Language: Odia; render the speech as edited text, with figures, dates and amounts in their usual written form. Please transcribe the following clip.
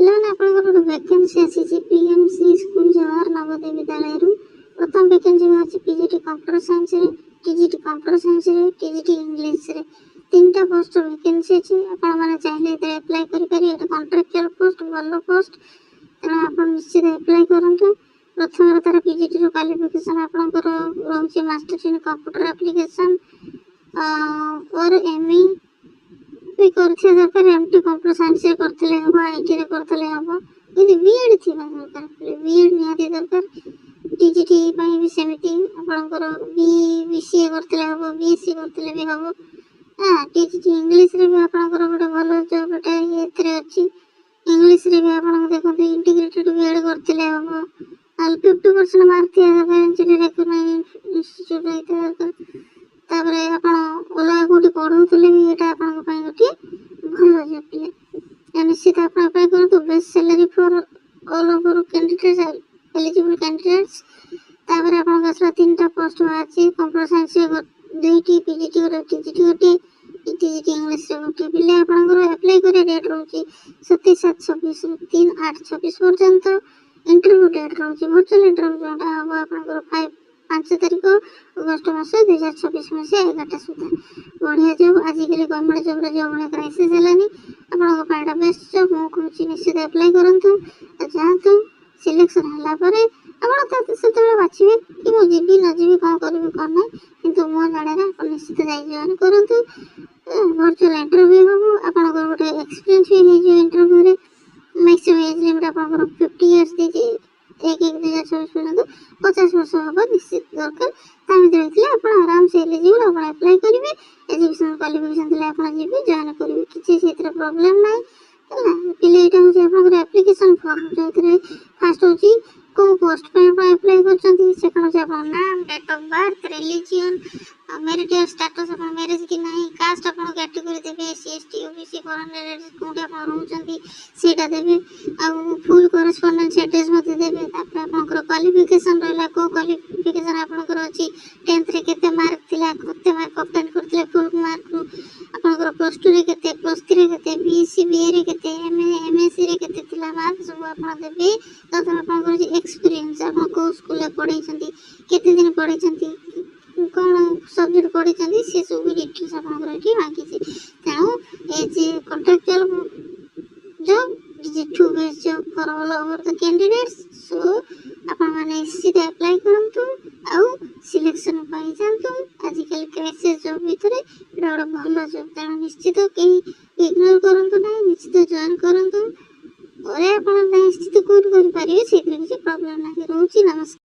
ପିଲାମାନେ, ଆପଣଙ୍କର ଗୋଟେ ଭ୍ୟାକେନ୍ସି ଆସିଛି ପିଏମ୍ସି ସ୍କୁଲ, ଜବାହର ନବୋଦୟ ବିଦ୍ୟାଳୟରୁ। ପ୍ରଥମ ଭ୍ୟାକେନ୍ସି ବାହାରିଛି ପିଜିଟି କମ୍ପ୍ୟୁଟର ସାଇନ୍ସରେ, ଟିଜିଟି କମ୍ପ୍ୟୁଟର ସାଇନ୍ସରେ, ଟିଜିଟି ଇଂଲିଶରେ। ତିନିଟା ପୋଷ୍ଟ ଭ୍ୟାକେନ୍ସି ଅଛି। ଆପଣମାନେ ଚାହିଁଲେ ଏଥିରେ ଆପ୍ଲାଏ କରିପାରିବେ। ଏଇଟା କଣ୍ଟ୍ରାକ୍ଚୁଆଲ ପୋଷ୍ଟ, ଭଲ ପୋଷ୍ଟ, ତେଣୁ ଆପଣ ନିଶ୍ଚିତ ଆପ୍ଲାଏ କରନ୍ତୁ। ପ୍ରଥମରେ ତାର ପିଜିଟିର କ୍ୱାଲିଫିକେସନ୍ ଆପଣଙ୍କର ରହୁଛି Master in Computer Application or ME ବି କରିଥିବା ଦରକାର। ଏମ୍ ଟି କମ୍ପ୍ୟୁଟର ସାଇନ୍ସରେ କରିଥିଲେ ହେବ, ଆଇଟିରେ କରିଥିଲେ ହେବ, କିନ୍ତୁ ବି ଏଡ଼୍ ଥିବା ଦରକାର। ବି ଏଡ଼୍ ନିହାତି ଦରକାର। ଟିଜିଟି ପାଇଁ ବି ସେମିତି ଆପଣଙ୍କର ବି ସି ଏ କରିଥିଲେ ହେବ, ବି ଏସ୍ ସି କରିଥିଲେ ବି ହେବ। ହଁ, ଟିଜିଟି ଇଂଲିଶରେ ବି ଆପଣଙ୍କର ଗୋଟେ ଭଲ ଜବ୍ ଏଟା ଏଥିରେ ଅଛି। ଇଂଲିଶରେ ବି ଆପଣଙ୍କୁ ଦେଖନ୍ତୁ, ଇଣ୍ଟିଗ୍ରେଟେଡ୍ ବି ଏଡ଼୍ କରିଥିଲେ ହେବ। ଆଉ 50% ମାର୍କ ଥିବା ଦରକାର, ରେକଗ୍ନାଇଜ୍ ଇନଷ୍ଟିଚ୍ୟୁଟ୍ ହେଇଥିବା ଦରକାର। ତାପରେ ଆପଣ ଅଲଗା କେଉଁଠି ପଢ଼ଉଥିଲେ ବି ଏଇଟା ଆପଣଙ୍କ ପାଇଁ ଗୋଟିଏ ଭଲ ଜବ୍ ପିଲେ। ନିଶ୍ଚିତ ଆପଣ ଆପ୍ଲାଏ କରନ୍ତୁ। Best salary for all over candidates, eligible candidates. ତାପରେ ଆପଣଙ୍କ ଆସିଲା ତିନିଟା ପୋଷ୍ଟ ବାହାରିଛି। କମ୍ପ୍ୟୁଟର ସାଇନ୍ସରେ ଦୁଇଟି, ପିଜିଟି ଗୋଟେ, ଟିଜିଟି ଗୋଟିଏ, ଟିଜିଟି ଇଂଲିଶରେ ଗୋଟିଏ। ପିଲେ, ଆପଣଙ୍କର ଆପ୍ଲାଏ କରିବା ଡେଟ୍ ରହୁଛି 27/7/26ରୁ 3/8/26 ପର୍ଯ୍ୟନ୍ତ। ଇଣ୍ଟରଭ୍ୟୁ ଡେଟ୍ ରହୁଛି, ଭର୍ଚୁଆଲ୍ ଇଣ୍ଟରଭ୍ୟୁ ଯେଉଁଟା ହେବ ଆପଣଙ୍କର 5 ତାରିଖ ଅଗଷ୍ଟ ମାସ 2026 ମସିହା 11ଟା ସୁଦ୍ଧା। ବଢ଼ିଆ ଜବ୍। ଆଜିକାଲି ଗଭର୍ଣ୍ଣମେଣ୍ଟ ଜବ୍ର ଯେଉଁ ଭଳିଆ କ୍ରାଇସିସ୍ ହେଲାନି, ଆପଣଙ୍କ ପାଇଁ ଏଇଟା ବେଷ୍ଟ ଜବ୍। ମୁଁ କହୁଛି, ନିଶ୍ଚିତ ଆପ୍ଲାଏ କରନ୍ତୁ ଆଉ ଯାଆନ୍ତୁ। ସିଲେକ୍ସନ୍ ହେଲା ପରେ ଆପଣ ସେତେବେଳେ ବାଛିବେ କି ମୁଁ ଯିବି ନ ଯିବି, କ'ଣ କରିବି କ'ଣ ନାହିଁ। କିନ୍ତୁ ମୋ ଜାଣିରେ ଆପଣ ନିଶ୍ଚିତ ଯାଇ ଜଏନ୍ କରନ୍ତୁ। ଭର୍ଚୁଆଲ୍ ଇଣ୍ଟରଭ୍ୟୁ ହେବ, ଆପଣଙ୍କର ଗୋଟେ ଏକ୍ସପିରିଏନ୍ସ ବି ହେଇଯିବ ଇଣ୍ଟରଭ୍ୟୁରେ। ମ୍ୟାକ୍ସିମମ୍ ଏଜ୍ ଲିମିଟ୍ ଆପଣଙ୍କର 50 ଇୟର୍ସ ଦେଇଛି। 1/1/2026 ପର୍ଯ୍ୟନ୍ତ 50 ବର୍ଷ ହେବ ନିଶ୍ଚିତ ଦରକାର। ତା ଭିତରେ ହେଇଥିଲେ ଆପଣ ଆରାମସେ ଏଲିଜିବଲ୍। ଆପଣ ଆପ୍ଲାଏ କରିବେ। ଏଜୁକେସନ୍ କ୍ୱାଲିଫିକେସନ୍ ଥିଲେ ଆପଣ ଯିବେ, ଜଏନ୍ କରିବେ, କିଛି ସେଥିରେ ପ୍ରୋବ୍ଲେମ୍ ନାହିଁ। ହେଲା ପିଲେ, ଏଇଟା ହେଉଛି ଆପଣଙ୍କର ଆପ୍ଲିକେସନ୍ ଫର୍ମ, ଯେଉଁଥିରେ ଫାଷ୍ଟ ହେଉଛି କେଉଁ ପୋଷ୍ଟ ପାଇଁ ଆପଣ ଆପ୍ଲାଏ କରୁଛନ୍ତି। ସେକେଣ୍ଡ ହେଉଛି ଆପଣଙ୍କ ନାମ, date of birth, religion, marital status, ଆପଣ ମ୍ୟାରେଜ୍ କି ନାହିଁ, କାଷ୍ଟ ଆପଣ କ୍ୟାଟେଗୋରୀ ଦେବେ, SC, ST, OBC, 400, କେଉଁଠି ଆପଣ ରହୁଛନ୍ତି ସେଇଟା ଦେବେ। ଆଉ ଫୁଲ୍ କରେସ୍ପଣ୍ଡେନ୍ସ ଆଡ୍ରେସ୍ ମଧ୍ୟ ଦେବେ। ତାପରେ ଆପଣଙ୍କର କ୍ୱାଲିଫିକେସନ୍ ରହିଲା, କେଉଁ କ୍ୱାଲିଫିକେସନ୍ ଆପଣଙ୍କର ଅଛି, ଟେନ୍ଥରେ କେତେ ମାର୍କ ଥିଲା, କେତେ ମାର୍କ ଅବଟେନ୍ କରିଥିଲେ ଫୁଲ୍ ମାର୍କରୁ, ଆପଣଙ୍କର ପ୍ଲସ୍ ଟୁରେ କେତେ, ପ୍ଲସ୍ ଥ୍ରୀରେ କେତେ, ବି ଏସ୍ ସି, ବି ଏରେ କେତେ, ଏମ୍ ଏସ୍ ସିରେ କେତେ ଥିଲା ମାର୍କ, ସବୁ ଆପଣ ଦେବେ। ତାପରେ ଆପଣଙ୍କର ହେଉଛି ଏକ୍ସପିରିଏନ୍ସ, ଆପଣ କେଉଁ ସ୍କୁଲରେ ପଢ଼େଇଛନ୍ତି, କେତେ ଦିନ ପଢ଼େଇଛନ୍ତି, କ'ଣ ସବଜେକ୍ଟ ପଢ଼େଇଛନ୍ତି, ସେସବୁ ବି ଡିଟେଲ୍ସ ଆପଣଙ୍କର ଏଠି ମାଗିଛି। ତେଣୁ ଏ ଯେ contractual job is a two best job for all over the candidates. So ଆପଣମାନେ ନିଶ୍ଚିତ ଆପ୍ଲାଏ କରନ୍ତୁ ଆଉ ସିଲେକ୍ସନ୍ ପାଇଯାଆନ୍ତୁ। ଆଜିକାଲି କ୍ରାଇସିସ୍ ଜବ୍ ଭିତରେ ଏଇଟା ଗୋଟେ ଭଲ ଜବ୍, ତେଣୁ ନିଶ୍ଚିତ କେହି ଇଗ୍ନୋର କରନ୍ତୁ ନାହିଁ। ନିଶ୍ଚିତ ଜଏନ୍ କରନ୍ତୁ। ପରେ ଆପଣ ନିଶ୍ଚିତ କୋଉଠି କରିପାରିବେ, ସେଇଥିରେ କିଛି ପ୍ରୋବ୍ଲେମ୍ ନାହିଁ। ରହୁଛି, ନମସ୍କାର।